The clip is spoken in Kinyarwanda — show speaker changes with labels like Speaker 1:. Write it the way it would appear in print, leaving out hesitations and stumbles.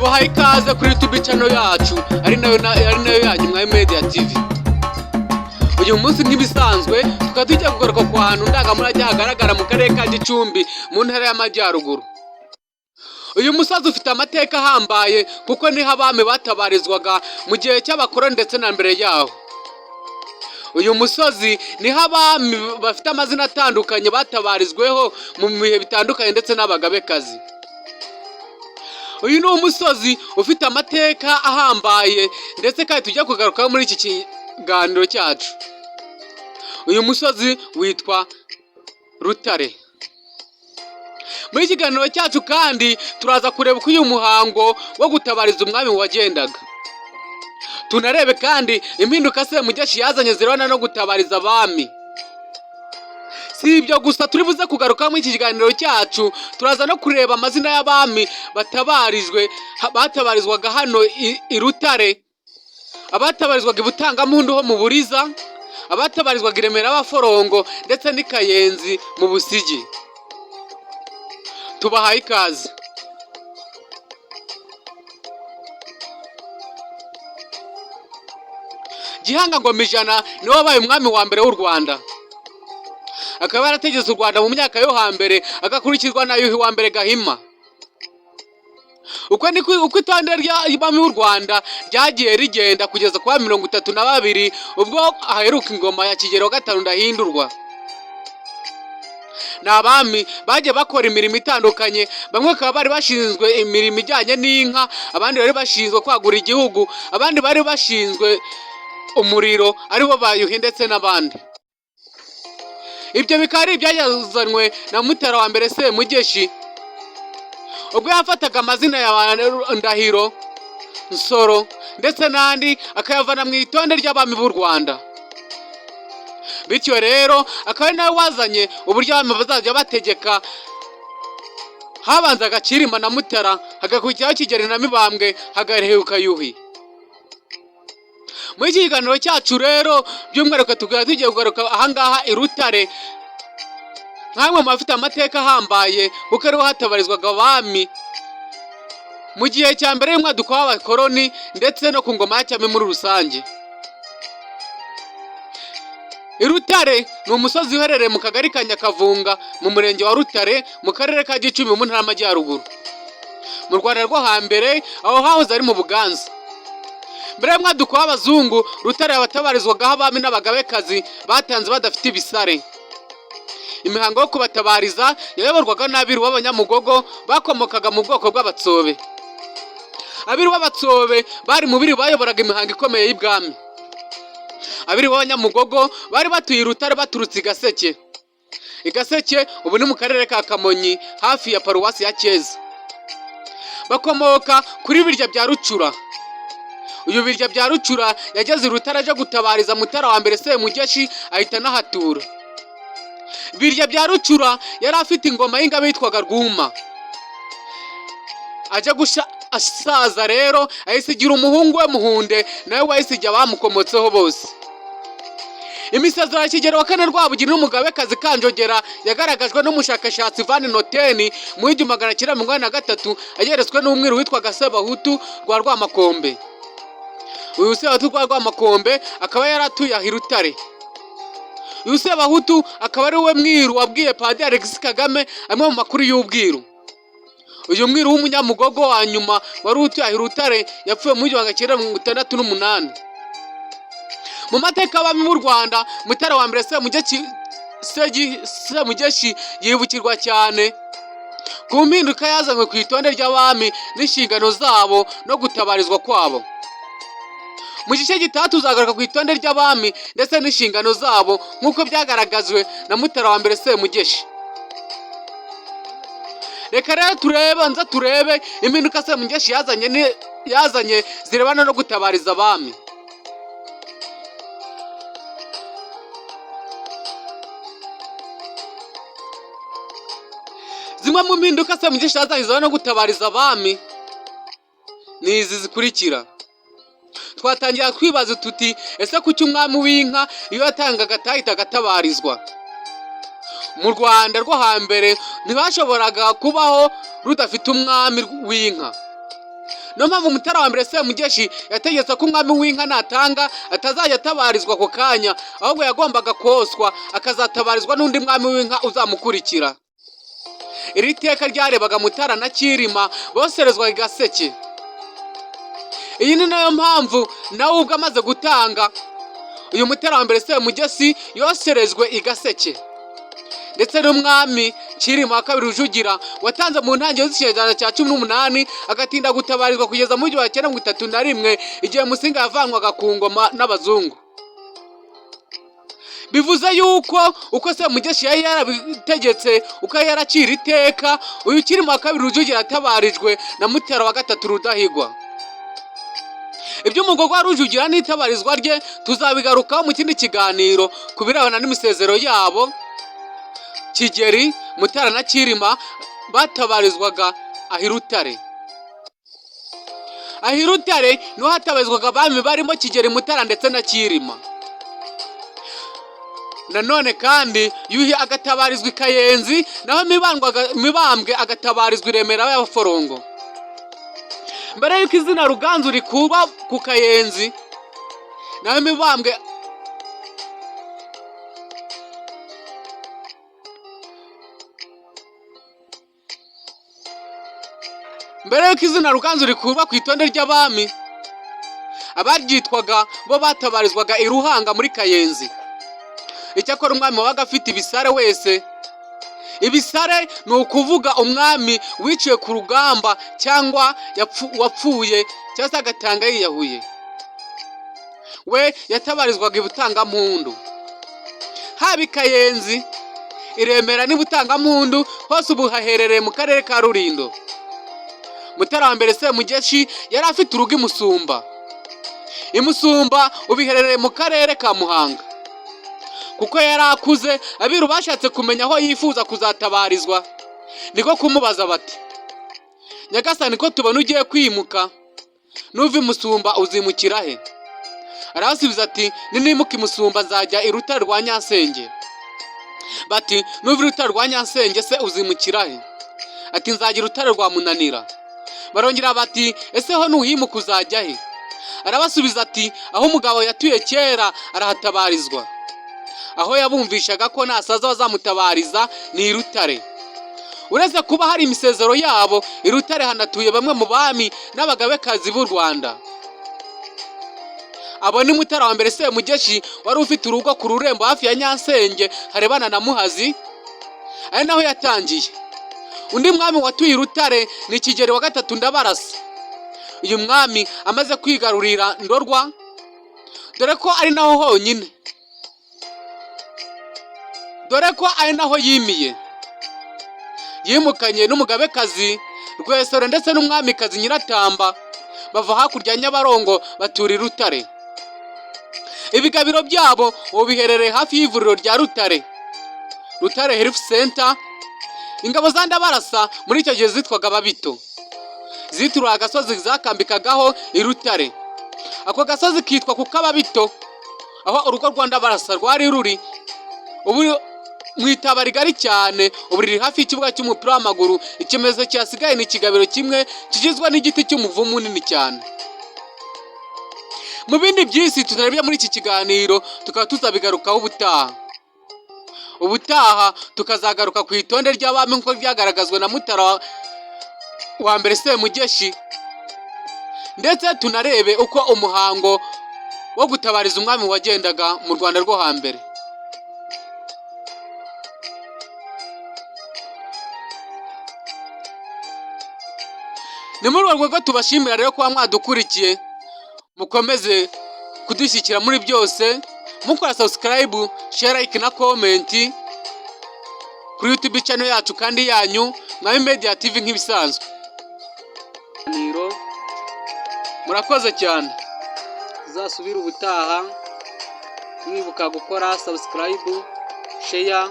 Speaker 1: Tubahaye ikaze kuri YouTube channel yacu, ari nayo yanyu Mwami Media TV. Uyu munsi nk'ibisanzwe tukaba tujya kugaruka ku hantu ndangamurage hagaragara mu karere ka Gicumbi, mu ntara y'Amajyaruguru. Uyu musozi ufite amateka ahambaye kuko niho abami batabarizwaga mu gihe cy'abakoloni ndetse na mbere yaho. Uyu musozi niho abami bafite amazina atandukanye batabarizweho mu bihe bitandukanye ndetse n'abagabekazi. Uyu ni umusozi ufite amateka ahambaye ndetse kandi tujya kugarukaho muri iki kiganiro cyacu. Uyu musozi witwa Rutare. Muri iki kiganiro cyacu kandi turaza kureba uko uyu muhango wo gutabariza umwami wagendaga, tunarebe kandi impinduka Semugeshi yazanye zirebana no gutabariza abami. Si ibyo gusa turi buze kugaruka muri iki kiganiro cyacu, turaza no kureba amazina y'abami batabarijwe, batabarizwaga hano i Rutare, abatabarizwaga i Butangampundu ho mu Buriza, abatabarizwaga i Remera y'Abaforongo ndetse n'i Kayenzi mu Busigi. Tubahaye ikaze. Gihanga Ngoma Ijana niwe wabaye umwami wa mbere w'u Rwanda, akaba yarategetse u Rwanda mu myaka yo hambere, agakurikirwa na Yuhi wa mbere Gahima. Uko niko uko itonde ry'abami b'u Rwanda ryagiye rigenda kugeza kwa 32, ubwo aheruka ingoma ya Kigeli wa gatanu Ndahindurwa. Ni abami bagiye bakora imirimo itandukanye, bamwe bakaba bari bashinzwe imirimo ijyanye n'inka, abandi bari bashinzwe kwagura igihugu, abandi bari bashinzwe umuriro, aribo ba Yuhi ndetse n'abandi. Ibyo bikaba ari ibyazanywe na Mutara wa mbere Semugeshi, ubwo yafataga amazina ya ba Ndahiro, Nsoro ndetse n'andi, akayavana mu itonde ry'abami b'u Rwanda. Bityo rero akaba ari nawe wazanye uburyo abami bazajya bategeka. Habanzaga Cyilima na Mutara, hagakurikiraho Kigeli na Mibambwe, hagaheruka Yuhi. Muri iki kiganiro cyacu rero by'umwihariko tukaba tugiye kugaruka ahangaha i Rutare, nk'amwe mu bafite amateka ahambaye, kuko ariho hatabarizwaga abami mu gihe cya mbere y'umwaduko w'abakoloni ndetse no ku ngoma ya cyami muri rusange. I Rutare ni umusozi uherereye mu kagari ka Nyakavunga, mu murenge wa Rutare, mu karere ka Gicumbi, mu ntara y'Amajyaruguru. Mu Rwanda rwo hambere aho hahoze ari mu Buganza. Mbere y'umwaduko w'abazungu, Rutare yabatabarizwagaho abami n'abagabekazi batanze badafite ibisare. Imihango yo kubatabariza yayoborwaga n'abiru b'abanyamugogo bakomokaga mu bwoko bw'Abatsobe. Abiru b'Abatsobe bari mu biru bayoboraga imihango ikomeye y'ibwami. Abiru b'abanyamugogo bari batuye i Rutare baturutse i Gaseke. I Gaseke ubu ni mu karere ka Kamonyi, hafi ya paruwasi ya Cyeza. Bakomoka kuri Birya bya Rucura. Uyu Birya bya Rucura yageze i Rutare aje gutabariza Mutara wa mbere Semugeshi, ahita anahatura. Birya bya Rucura yari afite ingoma y'ingabe yitwaga Rwuma. Ajya gusha asaza rero ayisigira umuhungu we Muhunde, nawe wayisigiye abamukomotseho bose. Imisezero ya Kigeli wa kane Rwabugiri n'umugabekazi Kanjogera yagaragajwe n'umushakashatsi Van Noten mu 1983, ayeretswe n'umwiru witwaga Sebahutu rwa Rwamakombe. Uyu Sebahutu rwa Rwamakombe akaba yaratuye aha i Rutare. Uyu Sebahutu akaba ari we mwiru wabwiye Padiri Alexis Kagame amwe mu makuru y'ubwiru. Uyu mwiru w'umunyamugogo wa nyuma wari utuye aha i Rutare yapfuye mu 1968. Mu mateka y'abami b'u Rwanda, Mutara wa mbere Semugeshi yibukirwa cyane ku mpinduka yazanywe ku itonde ry'abami n'inshingano zabo no gutabarizwa kwabo. Mu gice gitaha tuzagaruka ku itonde ry'abami ndetse n'inshingano zabo nk'uko byagaragajwe na Mutara wa mbere Semugeshi. Reka rero turebe, nza turebe impinduka Semugeshi yazanye zirebana no gutabariza abami. Zimwe mu mpinduka Semugeshi yazanye zirebana no gutabariza abami ni izi zikurikira. Twatangira twibaza tuti: ese kuki umwami w'inka iyo yatangaga atahitaga atabarizwa? Mu Rwanda rwo hambere ntibashoboraga kubaho rudafite umwami w'inka. Niyo mpamvu Mutara wa mbere Semugeshi yategetse ko umwami w'inka natanga atazajya atabarizwa ako kanya, ahubwo yagombaga koswa akazatabarizwa n'undi mwami w'inka uzamukurikira. Iri teka ryarebaga Mutara na Cyirima boserezwaga i Gaseke. Iyi ni nayo mpamvu nawe ubwo amaze gutanga, uyu Mutara wa mbere Semugesi yoserejwe i Gaseke, ndetse n'umwami Cyirima wa kabiri Rujugira watanze mu ntangiriro z'ikinyejana cya 18, agatinda gutabarizwa kugeza mu 1931, igihe Musinga yavanwaga ku ngoma n'abazungu. Bivuze yuko uko Semugeshi yari yarabitegetse, uko yari yaracira iteka, uyu Cyirima wa kabiri Rujugira yatabarijwe na Mutara wa gatatu Rudahigwa. Iby'umugogwa wa Rujugira n'itabarizwa rye tuzabigarukaho mu kindi kiganiro ku birebana n'imisezero yabo. Kigeri, Mutara na Cyirima batabarizwaga aho i Rutare. Aho i Rutare niho hatabarizwaga abami barimo Kigeri, Mutara ndetse na Cyirima. Nanone kandi Yuhi agatabarizwa i Kayenzi, naho Mibambwe agatabarizwa i Remera y'Abaforongo. Mbere y'uko izina Ruganzu rikuba ku Kayenzi, naho Mibambwe mbere y'uko izina Ruganzu rikurwa ku itonde ry'abami, abaryitwaga bo batabarizwaga i Ruhanga muri Kayenzi. Icyakora umwami wabaga afite ibisare wese, ibisare ni ukuvuga umwami wiciwe ku rugamba cyangwa wapfuye cyangwa se agatanga yiyahuye, we yatabarizwaga i Butangampundu. Haba i Kayenzi, i Remera n'i Butangampundu, hose ubu haherereye mu karere ka Rulindo. Mutara wa mbere Semugeshi yari afite urugo i Musumba. I Musumba ubu iherereye mu karere ka Muhanga. Kuko yari akuze, abiru bashatse kumenya aho yifuza kuzatabarizwa, niko kumubaza bati: "Nyagasani, ko tubona ugiye kwimuka, nuva i Musumba uzimukira he?" Arabasubiza ati: "Ninimuka i Musumba nzajya i Rutare rwa Nyansenge." Bati: "Nuva i Rutare rwa Nyansenge se uzimukira he?" Ati: "Nzajya i Rutare rwa Munanira." Barongera bati: "Ese ho nuhimuka uzajya he?" Arabasubiza ati: "Aho umugabo yatuye kera arahatabarizwa." Aho yabumvishaga ko nasaza bazamutabariza ni i Rutare. Uretse kuba hari imisezero yabo, i Rutare hanatuye bamwe mu bami n'abagabekazi b'u Rwanda. Abo ni Mutara wa mbere Semugeshi wari ufite urugo ku rurembo hafi ya Nyansenge harebana na Muhazi, ari naho yatangiye. Undi mwami watuye i Rutare ni Kigeli wa gatatu Ndabarasa. Uyu mwami amaze kwigarurira Ndorwa, dore ko ari naho honyine, dore ko ari naho yimiye, yimukanye n'umugabekazi Rwesero ndetse n'umwamikazi Nyiratamba, bava hakurya ya Nyabarongo batura i Rutare. Ibigabiro byabo ubu biherereye hafi y'ivuriro rya Rutare, Rutare Health Center. Ingabo za Ndabarasa muri icyo gihe zitwaga Ababito, zituriye agasozi zakambikagaho i Rutare. Ako gasozi kitwa ku Kababito, aho urugo rwa Ndabarasa rwari ruri ubu mu itaba rigari cyane, ubu riri hafi y'ikibuga cy'umupira w'amaguru. Ikimenyetso cyasigaye ni ikigabiro kimwe kigizwe n'igiti cy'umuvumu munini cyane. Mu bindi byinshi tutarebye muri iki kiganiro, tukaba tuzabigarukaho ubutaha. Ubutaha tukazagaruka ku itonde ry'abami nk'uko ryagaragazwa na Mutara wa mbere Semugeshi, ndetse tunarebe uko umuhango wo gutabariza umwami wagendaga mu Rwanda rwo hambere. Ni muri urwo rwego tubashimira rero kuba mwadukurikiye, mukomeze kudushyigikira muri byose, mukora subscribe, share, like na comment kuri YouTube channel yacu kandi yanyu Mwami Media TV nk'ibisanzwe. Murakoze cyane, tuzasubire ubutaha, mwibuka gukora subscribe, share.